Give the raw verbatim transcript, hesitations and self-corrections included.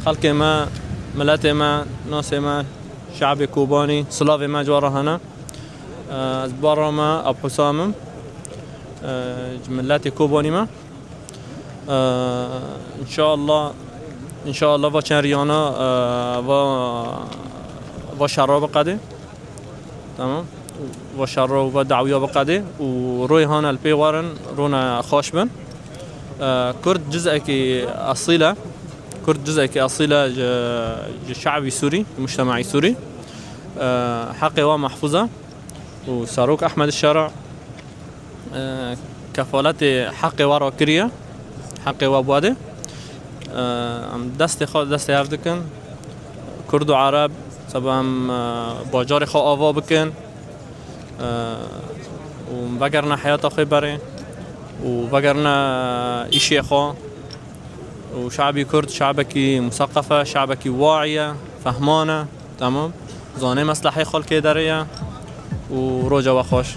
Xelkê me, miletê me, nasê me, şe'bê Kobanî, silavê me ji we re hene. Ez bara me Ebu Husam im. Ji miletê Kobanî me. Înşallah, înşallah va çend riyana, va, va şerra biqedê. Tamam. Va şerra û va dawiya biqedê û royê hane li pê werin, rûne xweş bin. Kurd cizekî esîl e. Kurd cizekî esîl e ji, ji şe'bî Sûrî, mujtemaî Sûrî. Heqê wa mehfûz e û Serok Ehmed Şera, kefaletê heqê wa re kiriye, heqê wa bade. Em destê xwe destê hev dikin. Kurd û Ereb, seba em bajarê xwe ava bikin û vegerine heyata xwe berê û vegerine îşê xwe. û şe'bî Kurd şe'bekî museqef e, şe'bekî waî ye, fehman e, tamam. Zanê meslehê xelkê derê ye û roja we xweş.